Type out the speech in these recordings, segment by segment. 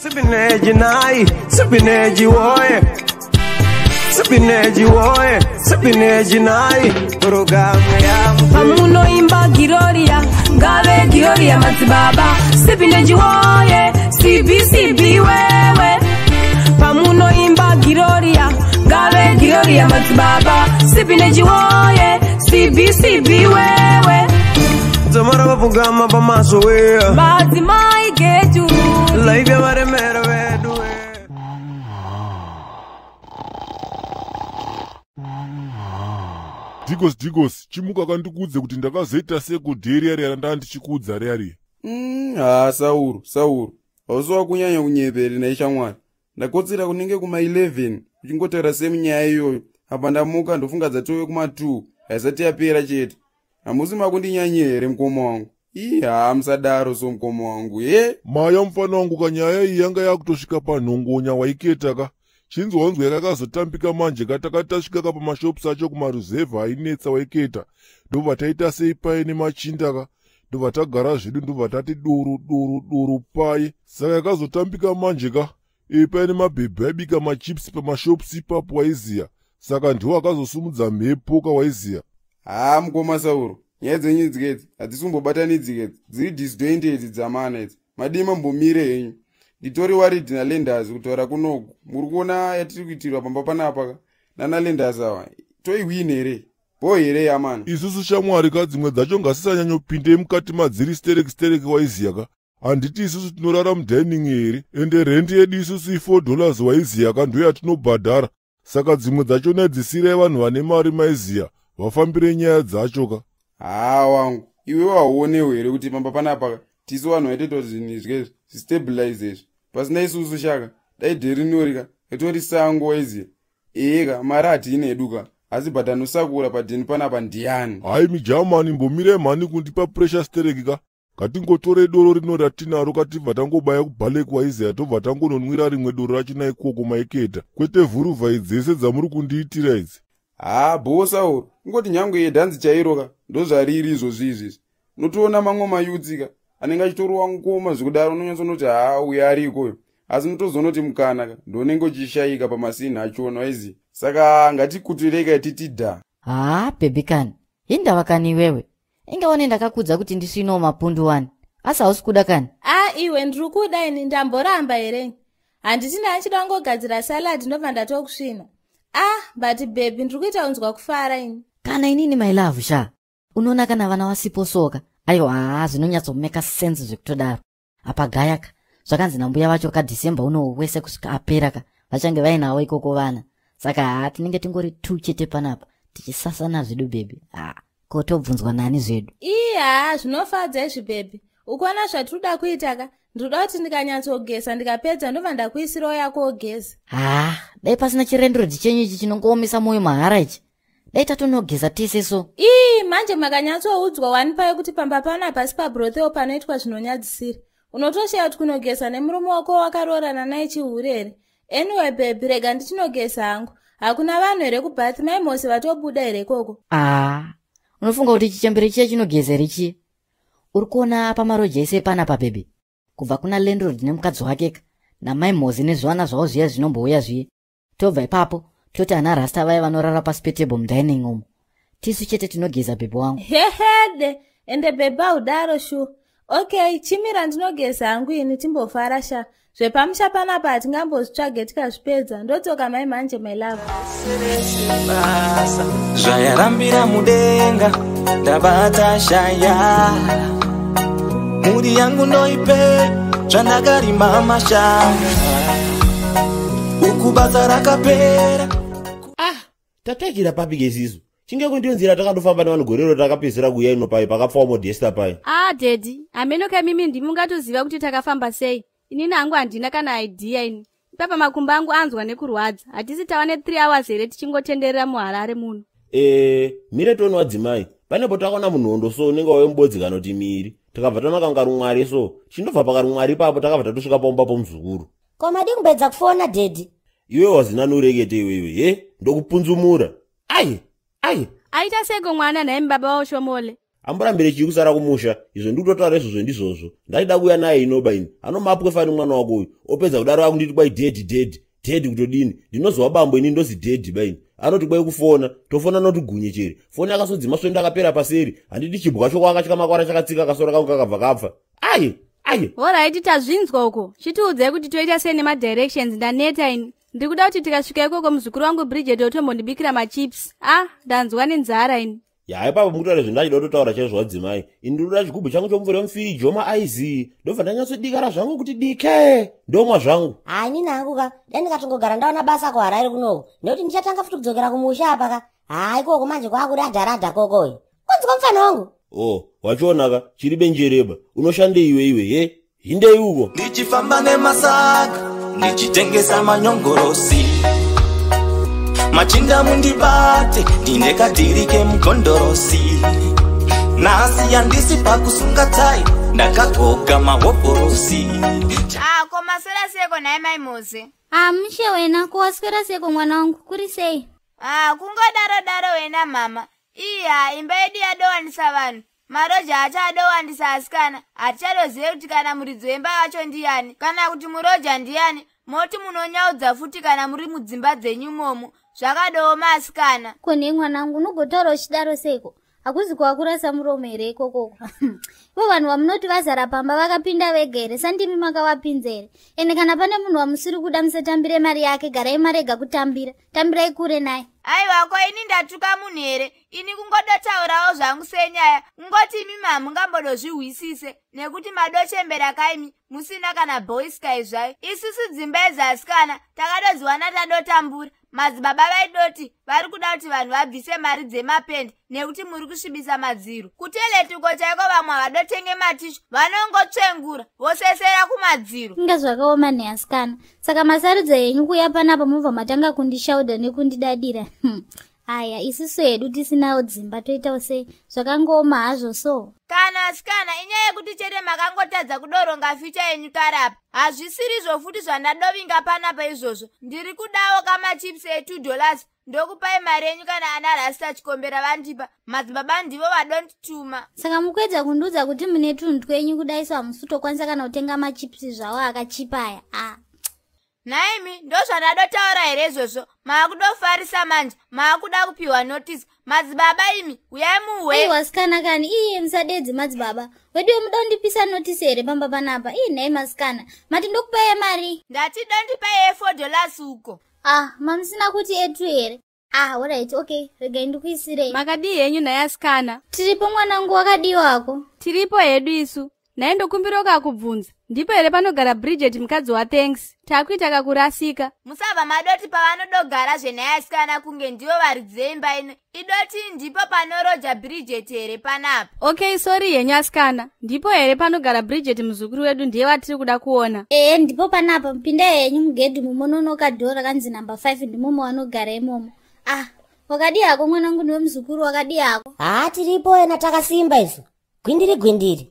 Sipineji nai, sipineji woye. Sipineji woye, sipineji nai. Programu ya Pamunoimba Giroria, ngave Giroria madzibaba. Sipineji woye, CBCB wewe. Pamunoimba Giroria, ngave Giroria madzibaba. Sipineji woye, CBCB wewe. Zamara vapfugama pamaso we. Madzimai getu. Life yavaremera vedu we. Dhigos Dhigos, chimuka kandikuudze kuti ndakazoita sei kudheri riya randanga ndichikuudza riya riya. Haa Sauro, Sauro, hausi wakunyanya kunyepere nhai shamwari. Ndakotsera kunenge kuma 11 uchingotaura same nyaya iyoyo. Apa ndamuka ndofunga dzatove kuma 2 haisati yapera chete. Hamusi makundinyanyira here mukoma wangu? Ii haa musadaro so mukoma wangu ye. Maya mufana wangu ka nyaya iyi yanga yakutosvika panhongonya waiketa ka. Chinzwanzwa yakakazotambika manje ka takati tasvika ka pamashops acho kumaruzevha ainetsa waiketa. Ndobva taita sei paye nemachinda ka. Ndobva tagara zvedu ndobva tati doro doro doro paye. Saka yakazotambika manje ka. Paye nemabhebhi aibika machips pamashops ipapo waiziya. Saka ndiwo akazosumudza mhepo ka waiziya. Haa mukoma Sauro, nyaya dzenyu idzi idzi hadzisi kumbobatanidzika idzi, dziri disjointed dzamana idzi. Madii mambomire henyu. Nditori worried naLenders kutaura kunoku. Muri kuona yatiri kuitirwa pamba panapa ka nana Lenders ava. Toiwin here? Bho here yamana? Isusu shamwari ka dzimwe dzacho ngasisanyanyopindei mukati madziri stereki stereki waiziya ka. Handiti isusu tinorara mudining here? Ende rent yedu isusu i$4 waiziya ka ndiyo yatinobhadhara. Saka dzimwe dzacho nedzisirai vanhu vane mari maiziya vafambire nyaya dzacho ka. Haa wangu, iwe wauonewo here kuti pamba panapa ka tisu vanhu vaitoita kuti zvinhu izvi izvi zvistabilize izvi. Pasina isusu shaka, dai dheri rinori ka ritori sango waiziya. Ehe ka, mari hatiine hedu ka, asi but anosakura padheni panapa ndiani? Hai mijamani, mbomirai mhani kundipa pressure stereki ka. Ngatingotore doro rino ratinaro katibva tangobaya kubhaleki waiziya tobva tangononwira rimwe doro rachina ikoko maiketa. Kwete vhuruvhai dzese dzamuri kundiitira idzi. Haa bho Sauro, kungoti nyange yedhanzi chairo ka ndozvariri izvozvi izvizvi. Unotoona mamwe mayutsi ka anenge achitorova ngoma zvekudaro unonyatsonoti haa uyo ari ikoyo. Asi unotozoona kuti mukana ka ndounenge uchishayika pamasini achona waiziya. Saka ngatikuturei ka titi dha. Haa bhebhi kani, hindava kani iwewe. Ingaone ndakakudza kuti ndisvinowo mapundu wani. Asi hausi kuda kani? A iwe ndiri kuda ini ndamboramba here? Handiti ndachida kungogadzira salad ndobva ndatokusvina. Ah, but baby ndiri kuita kunzwa kufara ini. Kana inini my love sha. Unoona kana vana vasipo soka. Aiwa haa zvinonyatsomeka sense zvekutodaro. Apa gaya ka zvakanzi nambuya vacho ka December uno wese kusvika apera ka vachange vainawo ikoko vana. Saka haa tinenge tingori 2 chete panapa tichisasana zvedu baby. Haa ko tobvunzwa nani zvedu? Ii haa zvinofadza izvi baby. Ukuona zvatinoda kuita ka ndinoda kuti ndikanyatsogeza ndikapedza ndobva ndakuisirawo yako wogeza. Haa dai pasina chirendrodhi chenyu ichi chinongoomesa mwoyo mahara ichi. Dai tatonogeza tese so. Ii manje makanyatsoudzwa wani paye kuti pamba pano hapasi pabrotheo panoitwa zvinonyadzisira. Unotoshaya kuti kunogeza nemurume wako wakaroorana naye chihure here? Anyway baby rega ndichinogeza hangu. Hakuna vanhu here kubhathi mai Mose vatobuda here ikoko? Aa, unofunga kuti chichembere chiya chinogeza here chiya? Uri kuona pamaroja ese panapa baby. Kubva kuna landlord nemukadzi wake ka namai Mose nezvivana zvavo zviya zvinombouya zviye. Tobva ipapo toti ana rasta vaya vanorara pasi petable mudining umo. Tisu chete tinogeza baby wangu. Hehede, ende baby haudaro shu. Okay, chimira ndinogeza hangu ini timbofara sha. Zvepamusha panapa hatingambozvitsvage tikazvipedza. Ndodzoka mai manje my love. Zvayarambira mudenga ndabata shaya. Mhuri yangu ndoipe zvandakarima mashanga. Uku basa rakapera. Ah, tatsvakira papi kesisu? Chingeko ndiyo nzira takatofamba nevanhu gore rino takapedzisira kuuya ino pai pakapfawa Modesta pai. Ah daddy, hameno kamimi ndimi ungatoziva kuti takafamba sei. Inini hangu handina kana idea ini. Ipapa makumbo angu anzwa nekurwadza. Hatisi tava ne3 hours here tichingotenderera muHarare muno. Mire toni wadzimai. Panepo takaona munhondo so unenge wave mubodzi kana kuti miri. Takabva tanaka ngarumwari so. Chindobva pakarumwari ipapo takabva tatosvika paumba pomuzukuru. Ko madii kumbedza kufona daddy? Iwe wazina nurekete iwewe, he? Ndokupunzumura. Ai, ai. Aita seko mwana nhai baba waoshomole. Amborambire chii kusara kumusha? Izvo ndikutotaura izvozvo ndizvozvo. Ndaida kuuya naye inoba ini. Anomapwe fani mwana wako uyu. Opedza kudaro akunditi kwai daddy daddy. Daddy kutodini? Ndinozwa bambo ini ndozi daddy baini. Anoti kwai kufona, tofona noti gunye chere. Foni akasodzima swenda akapera paseri. Handiti chibwa choko akachikamakwara chakatsika kasoro kangu kakabva kapfa. Aye, aye. Horaiti tazvinzwa uko. Chitiudzai kuti toita sei nemadirections ndaneta ini. Ndiri kuda kuti tikasvika ikoko muzukuru wangu Bridget otombondibikira machips. Ah, ndanzwa nenzara ini. Ya ipapo mukutaura zvendachida kutotaura chaizvo wadzimai. Ini ndinoda chigubhu changu chomvura yemufiriji wamaaizi. Ndobva ndanyatsodikara zvangu kuti dike. Ndomwa zvangu. Haa inini hangu ka dai ndikatongogara ndaona basa kuHarare kunoku nekuti ndichatanga futi kudzokera kumusha apa ka. Haa ikoko manje kwakuradha-radha kokoyo. Kunzwa mufana wangu. Oh, wachionaka chiri benjereba. Unoshande iwe iwe he? Hindei uko. Ndichifamba nemasaga, ndichitengesa manyongorosi. Machinda mundibate, ndine kadhiri kemugondorosi. Nhasi handisi pakusunga tai, ndakagoga mahobhorosi. Ah, ko maswera seko nhai mai Mose? Ah, mushe wena, ko waswera seko mwana wangu, kuri sei? Ah, kungodaro daro wena mama. Iya, imba yedu yadowandisa vanhu. Maroja acho adowandisa asikana. Hatichadozive kuti kana muridzi wemba wacho ndiyani, kana kuti muroja ndiyani. Moti munonyaudza futi kana muri mudzimba dzenyu momo. Zvakadooma asikana. Ko nei mwanangu, unogotaura uchidaro seiko? Hakuzi kwakurasa muromo here ikokoko? Ivo vanhu vamunoti vazara pamba vakapinda vega here? Sandimi makavapinza here? Ende kana pane munhu wamusiri kuda musatambire mari yake, garai marega kutambira. Tambirai kure naye. Aiwa, ko ini ndatuka munhu here? Ini kungodotaurawo zvangu senyaya. Kungoti imi mamungambodozvihwisise nekuti madochembera kaimi musina kana boysky zvayo. Isusu dzimba idzi asikana takadodziwana tadotambura. Madzibaba vaidoti vari kuda kuti vanhu vabvise mari dzemapendi nekuti muri kusvibisa madziro. Kutoilet uko chaiko vamwe havadotenge matishu, vanongotsvengura vosesera kumadziro. Inga zvakaoma neasikana. Saka masarudzo henyu kuuya panapa mobva matanga kundishaudha nekundidadira. Aya, isusu hedu tisinawo dzimba toitawo sei? Zvakangooma hazvo so. Kana asikana, inyaya yekuti chete makangotadza kudoronga future yenyu karapa. Hazvisirizvo futi zvandadovinga panapa izvozvo. Ndiri kudawo kamachips e$2 ndokupai mari yenyu kana ana Rasta Chikombera vandipa. Madzibaba ndivo vadondituma. Saka mukuedza kundiudza kuti mune tunhu twenyu kudai so hamusi kutokwanisa kana kutenga machips zvawo akachipa aya. Ah. Nhaimi, ndozvandadotaura here izvozvo? Maakudofarisa manje, maakuda kupiwa notice. Madzibaba imi, uyai muhwe. Aiwa sikana kani, iye musadedzi madzibaba. Weduwe muda kundipisa notice here pamba panapa? Ii nhai masikana, mati ndokupai mari? Ndati dondipai $4 uko. Ah, mamusina kuti etu here? Ah, alright, okay, regai ndikuisirei. Makadii henyu nhai asikana? Tiripo mwanangu, wakadii wako? Tiripo hedu isu. Nhai ndokumbirawo kakubvunza. Ndipo here panogara Bridget mukadzi waThanks? Takuita kakurasika. Musabva madoti pavanodogara zvenhai asikana kunge ndivo varidzi veimba ino. Idoti ndipo panoroja Bridget here panapa? Okay, sorry henyu asikana. Ndipo here panogara Bridget muzukuru wedu ndiye watiri kuda kuona? Ee, ndipo panapa. Pindai henyu mugedhi mumononoka dhoo rakanzi number 5 ndimo mavanogara imomo. Ah, wakadii hako mwanangu ndiwe muzukuru wakadii hako? Haa, tiripo wena takasimba isu. Gwindiri gwindiri.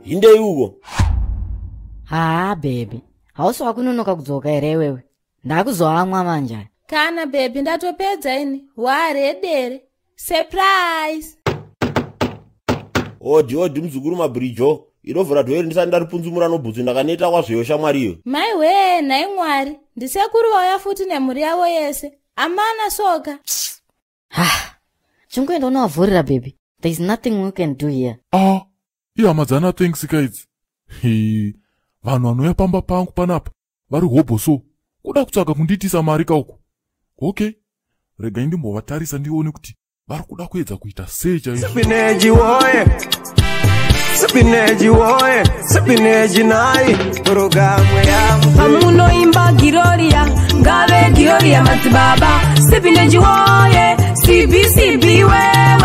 Hindei uko. Haa baby, hausi wakunonoka kudzoka here iwewe? Ndakuzoamwa manje. Kana baby, ndatopedza ini. Waredere. Surprise. Odi odi muzukuru mabridjo. Inovhura dhoeri ndisati ndaripunzumura nobhutsu ndakaneta kwazveyo shamwari iyo. Mai wee, nhai Mwari, ndisekuru vauya futi nemhuri yavo yese. Amana soka. Ha. Chingoenda unovavhurira baby. There is nothing we can do here. Ah, ihama dzana Thanks kaidzi. He, vanhu vanouya pamba pangu panapa vari hobho so kuda kutsvaga kundiitisa mari kauko. Okay, regai ndimbovatarisa ndione kuti vari kuda kuedza kuita sei chaizvo. Sipineji woye, sipineji woye, sipineji nai programu yamu. Pamunoimba Giroria, ngave Giroria madzibaba. Sipineji woye, sibi sibi wewe.